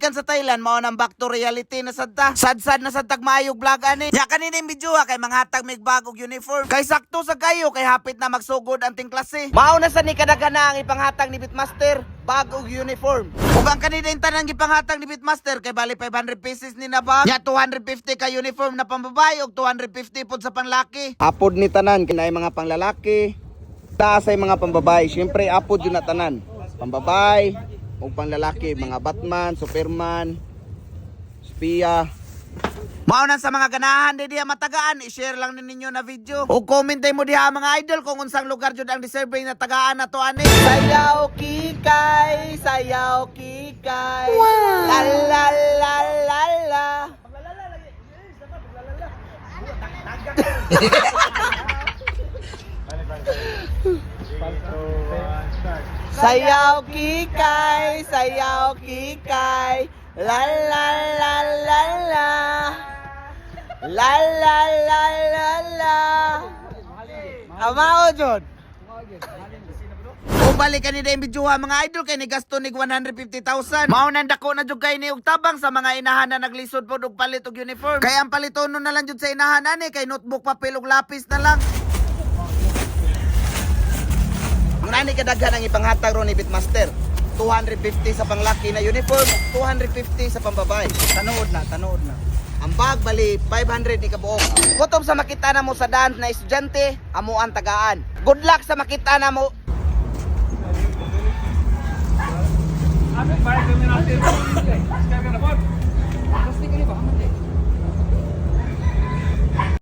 gikan sa Thailand, mao nang back to reality na sad ta. Sad-sad na sad tag maayog vlog ani. Nya kanina yung video ha, kay manghatag mig bag og uniform. Kay sakto sa kayo kay hapit na magsugod ang ting klase. Mao na sa ni kadaghan na ang ipanghatag ni Bitmaster, bag og uniform. Ug ang kanina yung tanang gipanghatag ni Bitmaster kay bali 500 pieces ni na bag. Nya 250 ka uniform na pambabae ug 250 pod sa panlaki. Apod ni tanan kinay mga panglalaki, taas ay mga pambabae. Siyempre apod yun na tanan. Pambabae ug panglalaki, mga Batman, Superman, Sophia. Mao na sa mga ganahan di diha matagaan, i-share lang ni ninyo na video. O comment mo diha, mga idol, kung unsang lugar jud ang deserving na tagaan na to ani. Sayaw kikay, sayaw kikay. La la la la la. Sayaw kikay, sayaw kikay. La la la la la. La la la la la. Amao jud. Kung balik ni yung video ha, mga idol, kay ni gasto ni 150,000. Mao nang dako na jud kay ni og tabang sa mga inahan na naglisod pod og palit og uniform. Kay ang palitono na lang jud sa inahan ani kay notebook, papel ug lapis na lang. Nani kadaghan ang ipanghatag ron ni Bitmaster. 250 sa panglaki na uniform, 250 sa pambabae. Tanood na, tanood na. Ang bag bali 500 ni kabuok. Kutob sa makita na mo sa daan na estudyante, amo ang tagaan. Good luck sa makita na mo.